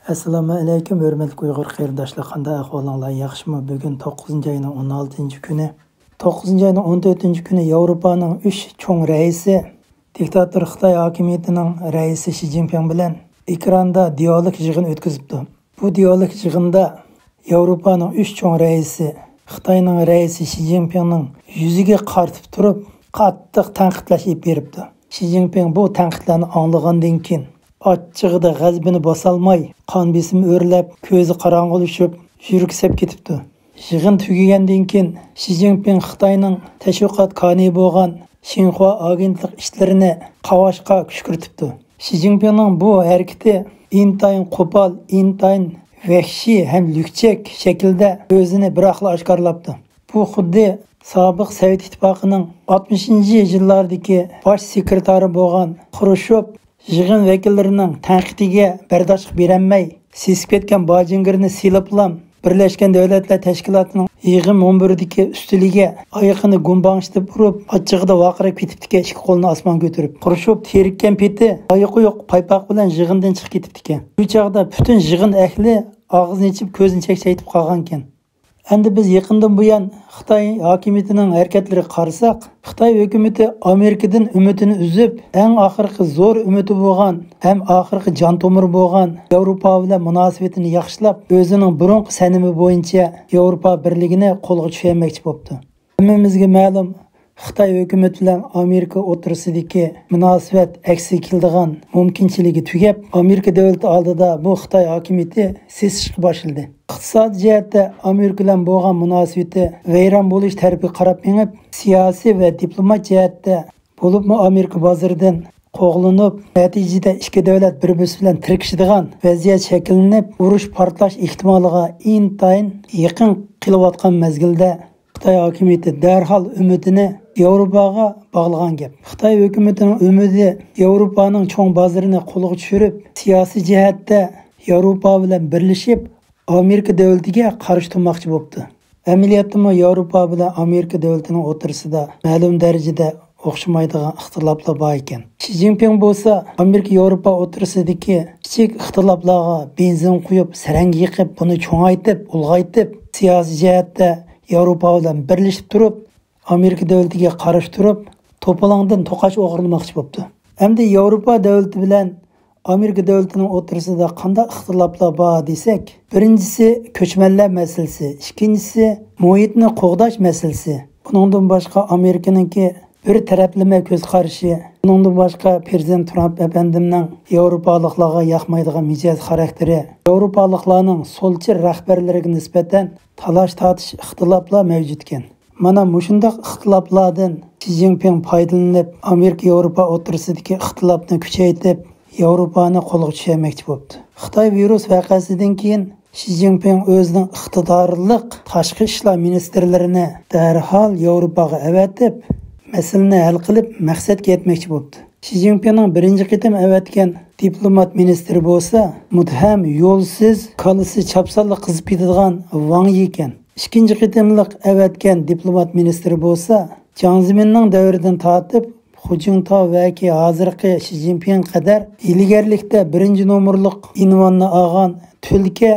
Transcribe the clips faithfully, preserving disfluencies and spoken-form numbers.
ئەسسالامۇ ئەلەيكۇم، ھۆرمەتلىك ئۇيغۇر قېرىنداشلار، قانداق ئەھۋالىڭلار، ياخشىمۇ؟ بۈگۈن توققۇزىنچى ئاينىڭ ئون ئالتىنچى كۈنى. توققۇزىنچى ئاينىڭ ئون تۆتىنچى كۈنى ياۋروپانىڭ ئۈچ چوڭ رەئىسى، دىكتاتور خىتاي ھاكىمىيىتىنىڭ رەئىسى شى جىنپىڭ بىلەن ئېكراندا دىئالوگ يىغىنى ئۆتكۈزۈپتۇ. بۇ دىئالوگ يىغىنىدا ياۋروپانىڭ ئۈچ چوڭ رەئىسى، خىتاينىڭ رەئىسى شى جىنپىڭنىڭ يۈزىگە قارىتىپ تۇرۇپ، قاتتىق تەنقىدلەش ئېلىپ بېرىپتۇ. شى جىنپىڭ بۇ تەنقىدلەرنى ئاڭلىغاندىن كېيىن، ئاچچىقىدا غەزىپىنى باسالماي، قان بېسىمى ئۆرلەپ، كۆزى قاراڭغۇلىشىپ، يۈرىكى سەپ كېتىپتۇ. يىغىن تۈگىگەندىن كېيىن، شى جىنپىڭ خىتاينىڭ تەشۋىقات كانىيى بولغان شىنخۇا ئاگېنتلىق ئىشلىرىنى قاۋاشقا كۈشكۈرتۈپتۇ. شى جىنپىڭنىڭ بۇ ھەرىكىتى ئىنتايىن قوپال، ئىنتايىن ۋەھشىي ھەم لۈكچەك شەكىلدە ئۆزىنى بىراقلا ئاشكارىلاپتۇ. بۇ خۇددى سابىق سوۋېت ئىتتىپاقىنىڭ ئاتمىشىنچى يىللاردىكى باش سېكرېتارى بولغان خرۇشچوف يىغىن ۋەكىللىرىنىڭ تەنقىدىگە بەرداشلىق بېرەلمەي، سېسىپ كەتكەن باجىنگىرنى سىيلاپلا، بىرلەشكەن دۆلەتلەر تەشكىلاتىنىڭ يىغىن مۇنبىرىدىكى ئۈستىلىگە ئايىقىنى گۇمباڭشىتىپ ئۇرۇپ، ئاچچىقىدا ۋارقىراپ كېتىپتىكەن، ئىككى قولىنى ئاسمانغا كۆتۈرۈپ. خرۇشچوف تېرىككەن پېتى ئايىقى يوق پايپاق بىلەن يىغىندىن چىقىپ كېتىپتىكەن. شۇ چاغدا پۈتۈن يىغىن ئەھلى ئاغزىنى ئېچىپ، كۆزىنى چەكچەيتىپ قالغانىكەن. ئەمدى بىز يېقىندىن بۇيان خىتاي ھاكىمىيىتىنىڭ ھەرىكەتلىرىگە قارىساق، خىتاي ھۆكۈمىتى ئامېرىكىدىن ئۈمىدىنى ئۈزۈپ، ئەڭ ئاخىرقى زور ئۈمىدى بولغان ھەم ئاخىرقى جان تومۇرى بولغان ياۋروپا بىلەن مۇناسىۋىتىنى ياخشىلاپ، ئۆزىنىڭ بۇرۇنقى سەنىمى بويىچە ياۋروپا بىرلىكىنى قولغا چۈشۈرمەكچى بوپتۇ. ھەممىمىزگە مەلۇم، خىتاي ھۆكۈمىتى بىلەن ئامېرىكا ئوتتۇرىسىدىكى مۇناسىۋەت ئەكسىگە كېلىدىغان مۇمكىنچىلىكى تۈگەپ، ئامېرىكا دۆلىتى ئالدىدا بۇ خىتاي ھاكىمىيىتى سېسىشقا باشلىدى. ئىقتىسادىي جەھەتتە ئامېرىكا بىلەن بولغان مۇناسىۋىتى ۋەيران بولۇش تەرىپىگە قاراپ مېڭىپ، سىياسىي ۋە دىپلومات جەھەتتە، بولۇپمۇ ئامېرىكا بازىرىدىن قوغلىنىپ، نەتىجىدە ئىككى دۆلەت بىر-بىرسى بىلەن تىركىشىدىغان ۋەزىيەت شەكىللىنىپ، ئۇرۇش پارتلاش ئېھتىمالىغا ئىنتايىن يېقىن قېلىۋاتقان مەزگىلدە، خىتاي ھاكىمىيىتى دەرھال ئۈمىدىنى ياۋروپاغا باغلىغان گەپ. خىتاي ھۆكۈمىتىنىڭ ئۈمىدى ياۋروپانىڭ چوڭ بازىرىنى قولغا چۈشۈرۈپ، سىياسىي جەھەتتە ياۋروپا بىلەن بىرلىشىپ، ئامېرىكا دۆلىتىگە قارشى تۇرماقچى بوپتۇ. ئەمەلىيەتتىمۇ ياۋروپا بىلەن ئامېرىكا دۆلىتىنىڭ ئوتتۇرىسىدا مەلۇم دەرىجىدە ئوخشىمايدىغان ئىختىلاپلار بار ئىكەن. شى جىنپىڭ بولسا ئامېرىكا ياۋروپا ئوتتۇرىسىدىكى كىچىك ئىختىلاپلارغا بېنزىن قۇيۇپ، سەرەڭگە يېقىپ، بۇنى چوڭايتىپ، ئۇلغايتىپ، سىياسىي جەھەتتە ياۋروپا بىلەن بىرلىشىپ تۇرۇپ، ئامېرىكا دۆلىتىگە قارشى تۇرۇپ، توپىلاڭدىن توقاچ ئوغرىلىماقچى بوپتۇ. ئەمدى ياۋروپا دۆلىتى بىلەن ئامېرىكا دۆلىتىنىڭ ئوتتۇرىسىدا قانداق ئىختىلاپلار بار دېسەك، بىرىنچىسى كۆچمەنلەر مەسىلىسى، ئىككىنچىسى مۇھىتنى قوغداش مەسىلىسى. بۇنىڭدىن باشقا ئامېرىكىنىڭكى بىر تەرەپلىمە كۆز قارىشى، بۇنىڭدىن باشقا پىرېزىدېنت ترامپ ئەپەندىمنىڭ ياۋروپالىقلارغا ياقمايدىغان مىجەز خاراكتېرى، ياۋروپالىقلارنىڭ سولچى رەھبەرلىرىگە نىسبەتەن تالاش-تارتىش ئىختىلاپلار مەۋجۇتكەن. مانا مۇشۇنداق ئىختىلاپلاردىن شى جىنپىڭ پايدىلىنىپ، ئامېرىكا ياۋروپا ئوتتۇرىسىدىكى ئىختىلاپنى كۈچەيتىپ، ياۋروپانى قولغا چۈشۈرمەكچى بوپتۇ. خىتاي ۋىرۇس ۋەقەسىدىن كېيىن شى جىنپىڭ ئۆزىنىڭ ئىقتىدارلىق تاشقى ئىشلار مىنىستىرلىرىنى دەرھال ياۋروپاغا ئەۋەتىپ، مەسىلىنى ھەل قىلىپ، مەقسەتكە يەتمەكچى بوپتۇ. شى جىنپىڭنىڭ بىرىنچى قېتىم ئەۋەتكەن دىپلومات مىنىستىرى بولسا مۇتھەم، يولسىز، كاللىسى چاپسانلا قىزىپ كېتىدىغان ۋاڭ يى ئىكەن. ئىككىنچى قېتىملىق ئەۋەتكەن دىپلومات مىنىستىرى بولسا جياڭ زېمىننىڭ دەۋرىدىن تارتىپ خۇ جىنتاۋ ۋەكى ھازىرقى شى جىنپىڭ قەدەر ھىيلىگەرلىكتە بىرىنچى نومۇرلۇق ئۇنۋاننى ئالغان تۈلكە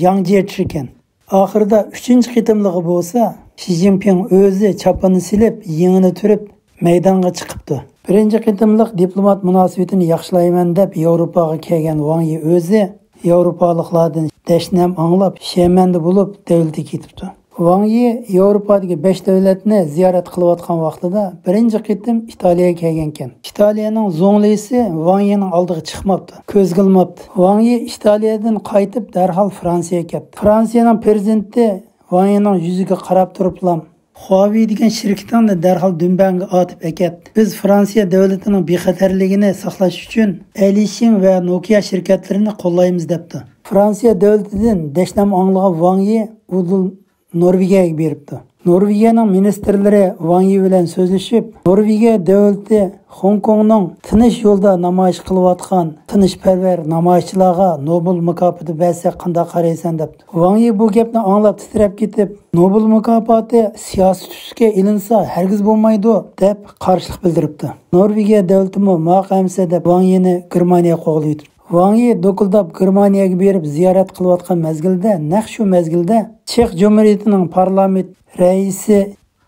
ياڭ جيېچى ئىكەن. ئاخىرىدا ئۈچىنچى قېتىملىقى بولسا شى جىنپىڭ ئۆزى چاپىنىنى سېلىپ، يېڭىنى تۈرۈپ، مەيدانغا چىقىپتۇ. بىرىنچى قېتىملىق دىپلومات مۇناسىۋىتىنى ياخشىلايمەن دەپ ياۋروپاغا كەلگەن ۋاڭ يى ئۆزى ياۋروپالىقلاردىن دەشنەم ئاڭلاپ، شەرمەندە بولۇپ، دۆلىتىگە كېتىپتۇ. ۋاڭ يى ياۋروپادىكى بەش دۆلەتنى زىيارەت قىلىۋاتقان ۋاقتىدا بىرىنچى قېتىم ئىتالىيەگە كەلگەنىكەن. ئىتالىيەنىڭ زۇڭلىسى ۋاڭ يىنىڭ ئالدىغا چىقماپتۇ، كۆزگە ئىلماپتۇ. ۋاڭ يى ئىتالىيەدىن قايتىپ، دەرھال فرانسىيەگە كەپتۇ. فرانسىيەنىڭ پىرېزىدېنتى ۋاڭ يىنىڭ يۈزىگە قاراپ تۇرۇپلا، خۇاۋېي دېگەن شىركىتىڭنى دەرھال دۈمبەڭگە ئاتىپ ئەكەت. بىز فرانسىيە دۆلىتىنىڭ بىخەتەرلىكىنى ساقلاش ئۈچۈن ئەلىشىڭ ۋە نوكىيا شىركەتلىرىنى قوللايمىز، دەپتۇ. فرانسىيە دۆلىتىدىن دەشنەم ئاڭلىغان ۋاڭ يى ئۇدۇل نورۋېگىيەگە بېرىپتۇ. نورۋېگىيەنىڭ مىنىستىرلىرى ۋاڭ يى بىلەن سۆزلىشىپ، نورۋېگىيە دۆلىتى خوڭكوڭنىڭ تىنچ يولدا نامايىش قىلىۋاتقان تىنچپەرۋەر نامايىشچىلارغا نوبېل مۇكاپاتى بەرسەك قانداق قارايسەن، دەپتۇ. ۋاڭ يى بۇ گەپنى ئاڭلاپ تىترەپ كېتىپ، نوبېل مۇكاپاتى سىياسىي تۈسكە ئېلىنسا ھەرگىز بولمايدۇ، دەپ قارشىلىق بىلدۈرۈپتۇ. نورۋېگىيە دۆلىتىمۇ ماقۇل ئەمىسە دەپ ۋاڭ يىنى گېرمانىيەگە قوغلىۋېتىپتۇ. ۋاڭ يى دوكۇلداپ گېرمانىيەگە بېرىپ زىيارەت قىلىۋاتقان مەزگىلدە، نەق شۇ مەزگىلدە چېخ جۇمھۇرىيىتىنىڭ پارلامېنت رەئىسى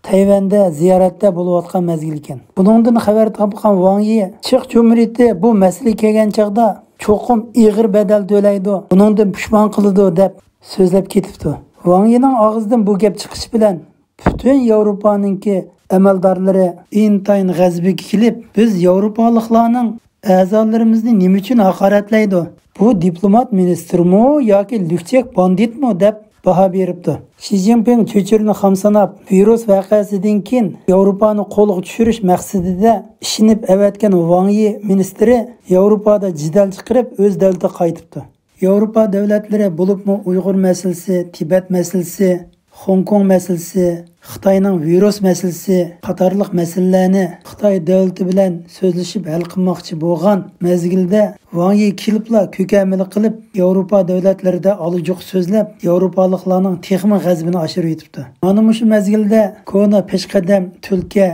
تەيۋەندە زىيارەتتە بولۇۋاتقان مەزگىل ئىكەن. بۇنىڭدىن خەۋەر تاپقان ۋاڭ يى چېخ جۇمھۇرىيىتى بۇ مەسىلە كەلگەن چاغدا چوقۇم ئېغىر بەدەل تۆلەيدۇ، بۇنىڭدىن پۇشمان قىلىدۇ دەپ سۆزلەپ كېتىپتۇ. ۋاڭ يىنىڭ ئاغزىدىن بۇ گەپ چىقىشى بىلەن پۈتۈن ياۋروپانىڭكى ئەمەلدارلىرى ئىنتايىن غەزىپىگە كېلىپ، بىز ياۋروپالىقلارنىڭ ئەزالىرىمىزنى نېمە ئۈچۈن ھاقارەتلەيدۇ؟ بۇ دىپلومات مىنىستىرمۇ ياكى لۈكچەك باندىتمۇ دەپ باھا بېرىپتۇ. شى جىنپىڭ چۆچۈرىنى خام ساناپ، ۋىرۇس ۋەقەسىدىن كېيىن ياۋروپانى قولغا چۈشۈرۈش مەقسىتىدە ئىشىنىپ ئەۋەتكەن ۋاڭ يى مىنىستىرى ياۋروپادا جېدەل چىقىرىپ، ئۆز دۆلىتىگە قايتىپتۇ. ياۋروپا دۆلەتلىرى، بولۇپمۇ ئۇيغۇر مەسىلىسى، تىبەت مەسىلىسى، خوڭكوڭ مەسىلىسى، خىتاينىڭ ۋىرۇس مەسىلىسى قاتارلىق مەسىلىلەرنى خىتاي دۆلىتى بىلەن سۆزلىشىپ ھەل قىلماقچى بولغان مەزگىلدە، ۋاڭ يى كېلىپلا كۆكەمىلىك قىلىپ، ياۋروپا دۆلەتلىرىدە ئالا-جۇقا سۆزلەپ، ياۋروپالىقلارنىڭ تېخىمۇ غەزىپىنى ئاشۇرۇۋېتىپتۇ. مانا مۇشۇ مەزگىلدە كونا پېشقەدەم تۈلكە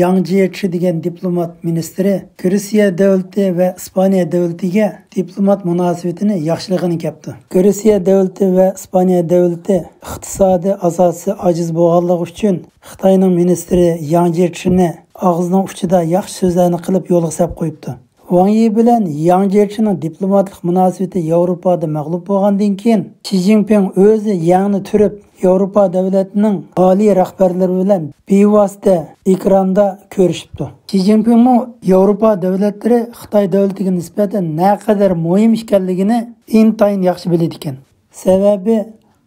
ياڭ جيېچى دېگەن دىپلومات مىنىستىرى گرېتسىيە دۆلىتى ۋە ئىسپانىيە دۆلىتىگە دىپلومات مۇناسىۋىتىنى ياخشىلىغىنى كەپتۇ. گرېتسىيە دۆلىتى ۋە ئىسپانىيە دۆلىتى ئىقتىسادىي ئاساسى ئاجىز بولغانلىقى ئۈچۈن خىتاينىڭ مىنىستىرى ياڭ جيېچىنى ئاغزىنىڭ ئۇچىدا ياخشى سۆزلەرنى قىلىپ يولغا سەپ قويۇپتۇ. ۋاڭ يى بىلەن ياڭ جيېچىنىڭ دىپلوماتلىق مۇناسىۋىتى ياۋروپادا مەغلۇپ بولغاندىن كېيىن، شى جىنپىڭ ئۆزى يەڭنى تۈرۈپ، ياۋروپا دۆلەتنىڭ ئالىي رەھبەرلىرى بىلەن بىۋاسىتە ئېكراندا كۆرۈشۈپتۇ. شى جىنپىڭمۇ ياۋروپا دۆلەتلىرى خىتاي دۆلىتىگە نىسبەتەن نەقەدەر مۇھىم ئىكەنلىكىنى ئىنتايىن ياخشى بىلىدىكەن. سەۋەبى،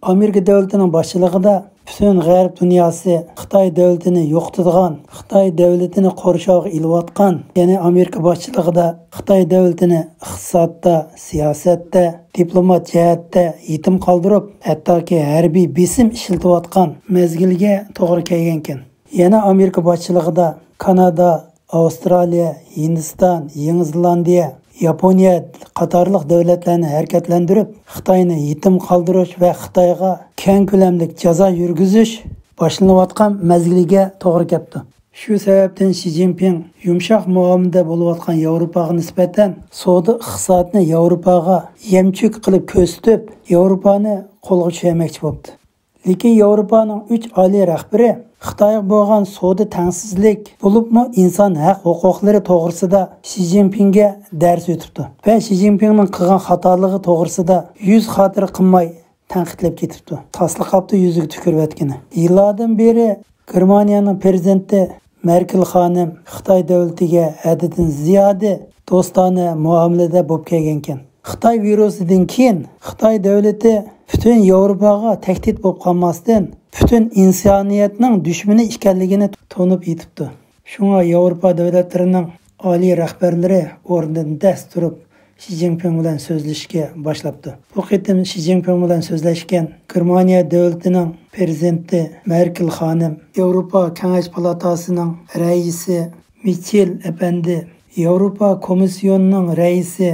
ئامېرىكا دۆلىتىنىڭ باشچىلىقىدا پۈتۈن غەرب دۇنياسى خىتاي دۆلىتىنى يوقىتىدىغان، خىتاي دۆلىتىنى قورشاۋغا ئېلىۋاتقان، يەنى ئامېرىكا باشچىلىقىدا خىتاي دۆلىتىنى ئىقتىسادتا، سىياسەتتە، دىپلومات جەھەتتە يېتىم قالدۇرۇپ، ھەتتاكى ھەربىي بېسىم ئىشلىتىۋاتقان مەزگىلگە توغرا كەلگەنىكەن. يەنە ئامېرىكا باشچىلىقىدا كانادا، ئاۋسترالىيە، ھىندىستان، يېڭى زېلاندىيە، ياپونىيە قاتارلىق دۆلەتلەرنى ھەرىكەتلەندۈرۈپ، خىتاينى يېتىم قالدۇرۇش ۋە خىتايغا كەڭ كۆلەملىك جازا يۈرگۈزۈش باشلىنىۋاتقان مەزگىلگە توغرا كەپتۇ. شۇ سەۋەبتىن شى جىنپىڭ يۇمشاق مۇئامىلىدە بولۇۋاتقان ياۋروپاغا نىسبەتەن سودا ئىقتىسادنى ياۋروپاغا يەمچۈك قىلىپ كۆرسىتىپ، ياۋروپانى قولغا چۈشۈرمەكچى بوپتۇ. لېكىن ياۋروپانىڭ ئۈچ ئالىي رەھبىرى خىتايغا بولغان سودا تەڭسىزلىك، بولۇپمۇ ئىنسان ھەق ھوقۇقلىرى توغرىسىدا شى جىنپىڭگە دەرس ئۆتۈپتۇ ۋە شى جىنپىڭنىڭ قىلغان خاتالىقى توغرىسىدا يۈز خاتىرە قىلماي تەنقىدلەپ كېتىپتۇ. تاسلا قاپتۇ يۈزىگە تۈكۈرۈۋەتكىنى. يىللاردىن بېرى گېرمانىيەنىڭ پىرېزىدېنتى مېركېل خانىم خىتاي دۆلىتىگە ھەددىدىن زىيادە دوستانە مۇئامىلىدە بولۇپ كەلگەنىكەن. خىتاي ۋىرۇسىدىن كېيىن خىتاي دۆلىتى پۈتۈن ياۋروپاغا تەھدىت بولۇپ قالماستىن، پۈتۈن ئىنسانىيەتنىڭ دۈشمىنى ئىكەنلىكىنى تونۇپ يېتىپتۇ. شۇڭا ياۋروپا دۆلەتلىرىنىڭ ئالىي رەھبەرلىرى ئورنىدىن دەس تۇرۇپ، شى جىنپىڭ بىلەن سۆزلىشىشكە باشلاپتۇ. بۇ قېتىم شى جىنپىڭ بىلەن سۆزلەشكەن گېرمانىيە دۆلىتىنىڭ پىرېزىدېنتى مېركېل خانىم، ياۋروپا كېڭەش پالاتاسىنىڭ رەئىسى مىچېل ئەپەندى، ياۋروپا كومىسسىيونىنىڭ رەئىسى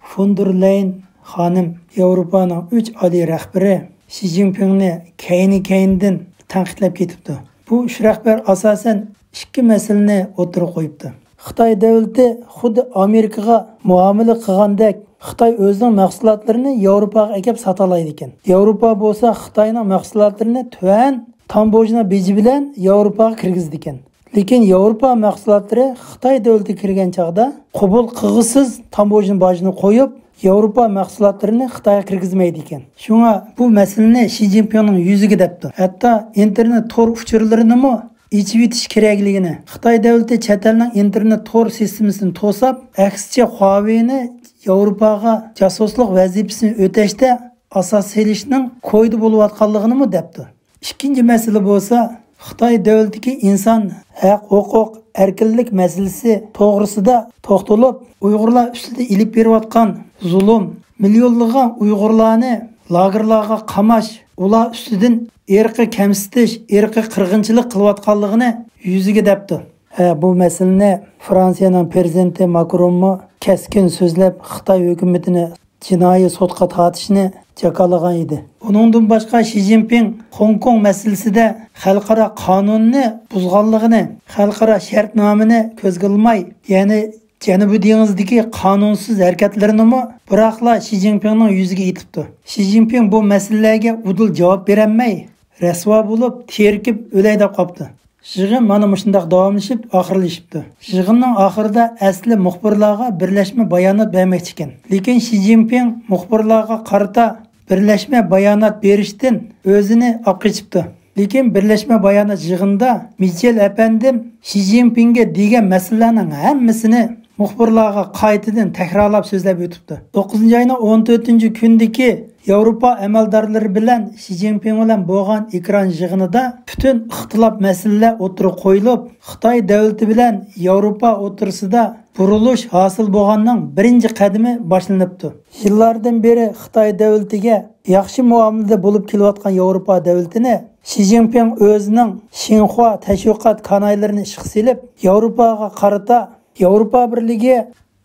فون دېر لەين خانىم، ياۋروپانىڭ ئۈچ ئالىي رەھبىرى شى جىنپىڭنى كەينى-كەينىدىن تەنقىدلەپ كېتىپتۇ. بۇ ئۈچ رەھبەر ئاساسەن ئىككى مەسىلىنى ئوتتۇرىغا قويۇپتۇ. خىتاي دۆلىتى خۇددى ئامېرىكىغا مۇئامىلە قىلغاندەك، خىتاي ئۆزىنىڭ مەھسۇلاتلىرىنى ياۋروپاغا ئەكەپ ساتالايدىكەن. ياۋروپا بولسا خىتاينىڭ مەھسۇلاتلىرىنى تۆۋەن تامبوژنا بېجى بىلەن ياۋروپاغا كىرگۈزىدىكەن. لېكىن ياۋروپا مەھسۇلاتلىرى خىتاي دۆلىتىگە كىرگەن چاغدا قوبۇل قىلغۇسىز تامبوژنا باجىنى قويۇپ، ياۋروپا مەھسۇلاتلىرىنى خىتايغا كىرگۈزمەيدىكەن. شۇڭا بۇ مەسىلىنى شى جىنپىڭنىڭ يۈزىگە دەپتۇ. ھەتتا ئىنتېرنېت تور ئۇچۇرلىرىنىمۇ ئېچىۋېتىش كېرەكلىكىنى، خىتاي دۆلىتى چەت ئەلنىڭ ئىنتېرنېت تور سىستېمىسىنى توساپ، ئەكسىچە خۇاۋېينى ياۋروپاغا جاسۇسلۇق ۋەزىپىسىنى ئۆتەشتە ئاساس سېلىشنىڭ كويىدا بولۇۋاتقانلىقىنىمۇ دەپتۇ. ئىككىنچى مەسىلە بولسا، خىتاي دۆلىتىدىكى ئىنسان ھەق، ھوقۇق، ئەركىنلىك مەسىلىسى توغرىسىدا توختىلىپ، ئۇيغۇرلار ئۈستىدە ئېلىپ بېرىۋاتقان زۇلۇم، مىليونلىغان ئۇيغۇرلارنى لاگېرلارغا قاماش، ئۇلار ئۈستىدىن ئىرقىي كەمسىتىش، ئىرقىي قىرغىنچىلىق قىلىۋاتقانلىقىنى يۈزىگە دەپتۇ. ھە، بۇ مەسىلىنى فرانسىيەنىڭ پىرېزىدېنتى ماكرونمۇ كەسكىن سۆزلەپ، خىتاي ھۆكۈمىتىنى جىنايى سوتقا تارتىشنى جاكارلىغان ئىدى. ئۇنىڭدىن باشقا، شى جىنپىڭ خوڭكوڭ مەسىلىسىدە خەلقئارا قانۇننى بۇزغانلىقىنى، خەلقئارا شەرتنامىنى كۆزگە ئىلماي، يەنى جەنۇبىي دېڭىزدىكى قانۇنسىز ھەرىكەتلىرىنىمۇ بىراقلا شى جىنپىڭنىڭ يۈزىگە ئېيتىپتۇ. شى جىنپىڭ بۇ مەسىلىلەرگە ئۇدۇل جاۋاب بېرەلمەي، رەسۋا بولۇپ، تېرىكىپ ئۆلەي دەپ قاپتۇ. يىغىن مانا مۇشۇنداق داۋاملىشىپ، ئاخىرلىشىپتۇ. يىغىننىڭ ئاخىرىدا ئەسلى مۇخبىرلارغا بىرلەشمە بايانات بەرمەكچىكەن. لېكىن شى جىنپىڭ مۇخبىرلارغا قارىتا بىرلەشمە بايانات بېرىشتىن ئۆزىنى ئاپ قېچىپتۇ. لېكىن بىرلەشمە بايانات يىغىنىدا مىچېل ئەپەندىم شى جىنپىڭگە دېگەن مەسىلىلەرنىڭ ھەممىسىنى مۇخبىرلارغا قايتىدىن تەكرارلاپ سۆزلەپ ئۆتۈپتۇ. توققۇزىنچى ئاينىڭ ئون تۆتىنچى كۈنىدىكى ياۋروپا ئەمەلدارلىرى بىلەن شى جىنپىڭ بىلەن بولغان ئېكران يىغىنىدا پۈتۈن ئىختىلاپ مەسىلىلەر ئوتتۇرىغا قويۇلۇپ، خىتاي دۆلىتى بىلەن ياۋروپا ئوتتۇرىسىدا بۇرۇلۇش ھاسىل بولغاننىڭ بىرىنچى قەدىمى باشلىنىپتۇ. يىللاردىن بېرى خىتاي دۆلىتىگە ياخشى مۇئامىلىدە بولۇپ كېلىۋاتقان ياۋروپا دۆلىتىنى شى جىنپىڭ ئۆزىنىڭ شىنخۇا تەشۋىقات كانايلىرىنى ئىشقا سېلىپ، ياۋروپاغا قارىتا ياۋروپا بىرلىكى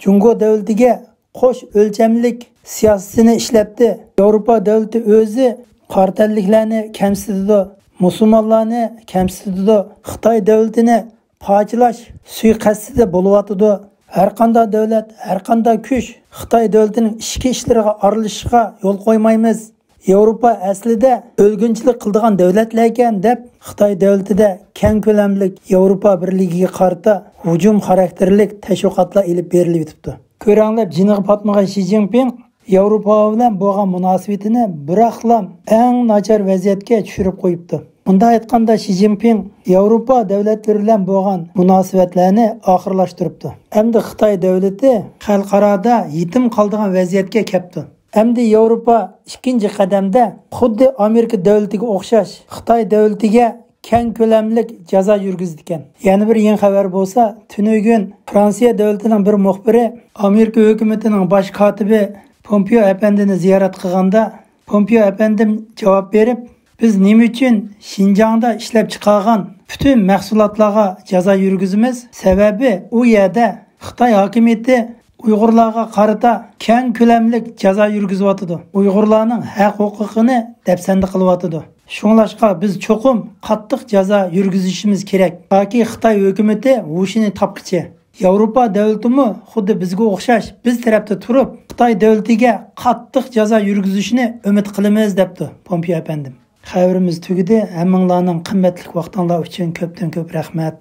جۇڭگو دۆلىتىگە قوش ئۆلچەملىك سىياسىتىنى ئىشلەتتى. ياۋروپا دۆلىتى ئۆزى قارا تەنلىكلەرنى كەمسىتىدۇ، مۇسۇلمانلارنى كەمسىتىدۇ، خىتاي دۆلىتىنى پارچىلاش سۇيىقەستىدە بولۇۋاتىدۇ. ھەرقانداق دۆلەت، ھەرقانداق كۈچ خىتاي دۆلىتىنىڭ ئىچكى ئىشلىرىغا ئارىلىشىشقا يول قويمايمىز. ياۋروپا ئەسلىدە ئۆلگۈنچىلىك قىلىدىغان دۆلەتلەركەن دەپ، خىتاي دۆلىتىدە كەڭ كۆلەملىك ياۋروپا بىرلىكىگە قارىتا ھۇجۇم خاراكتېرلىك تەشۋىقاتلار ئېلىپ بېرىلىۋېتىپتۇ. كۆرەڭلەپ جېنىغا پاتمىغان شى جىنپىڭ ياۋروپا بىلەن بولغان مۇناسىۋىتىنى بىراقلا ئەڭ ناچار ۋەزىيەتكە چۈشۈرۈپ قويۇپتۇ. مۇنداق ئېيتقاندا، شى جىنپىڭ ياۋروپا دۆلەتلىرى بىلەن بولغان مۇناسىۋەتلەرنى ئاخىرلاشتۇرۇپتۇ. ئەمدى خىتاي دۆلىتى خەلقئارادا يېتىم قالىدىغان ۋەزىيەتكە كەپتۇ. ئەمدى ياۋروپا ئىككىنچى قەدەمدە خۇددى ئامېرىكا دۆلىتىگە ئوخشاش خىتاي دۆلىتىگە كەڭ كۆلەملىك جازا يۈرگۈزىدىكەن. يەنە بىر يېڭى خەۋەر بولسا، تۈنۈگۈن فرانسىيە دۆلىتىنىڭ بىر مۇخبىرى ئامېرىكا ھۆكۈمىتىنىڭ باش كاتىپى پومپېئو ئەپەندىنى زىيارەت قىلغاندا، پومپېئو ئەپەندىم جاۋاب بېرىپ، بىز نېمە ئۈچۈن شىنجاڭدا ئىشلەپ چىقارغان پۈتۈن مەھسۇلاتلارغا جازا يۈرگۈزىمىز؟ سەۋەبى ئۇ يەردە خىتاي ھاكىمىيىتى ئۇيغۇرلارغا قارىتا كەڭ كۆلەملىك جازا يۈرگۈزۈۋاتىدۇ. ئۇيغۇرلارنىڭ ھەق ھوقۇقىنى دەپسەندە قىلىۋاتىدۇ. شۇڭلاشقا بىز چوقۇم قاتتىق جازا يۈرگۈزۈشىمىز كېرەك، تاكى خىتاي ھۆكۈمىتى ھوشىنى تاپقىچە. ياۋروپا دۆلىتىمۇ خۇددى بىزگە ئوخشاش بىز تەرەپتە تۇرۇپ، خىتاي دۆلىتىگە قاتتىق جازا يۈرگۈزۈشىنى ئۈمىد قىلىمىز، دەپتۇ پومپېئو ئەپەندىم. خەۋىرىمىز تۈگىدى. ھەممىڭلارنىڭ قىممەتلىك ۋاقتىڭلار ئۈچۈن كۆپتىن كۆپ رەھمەت.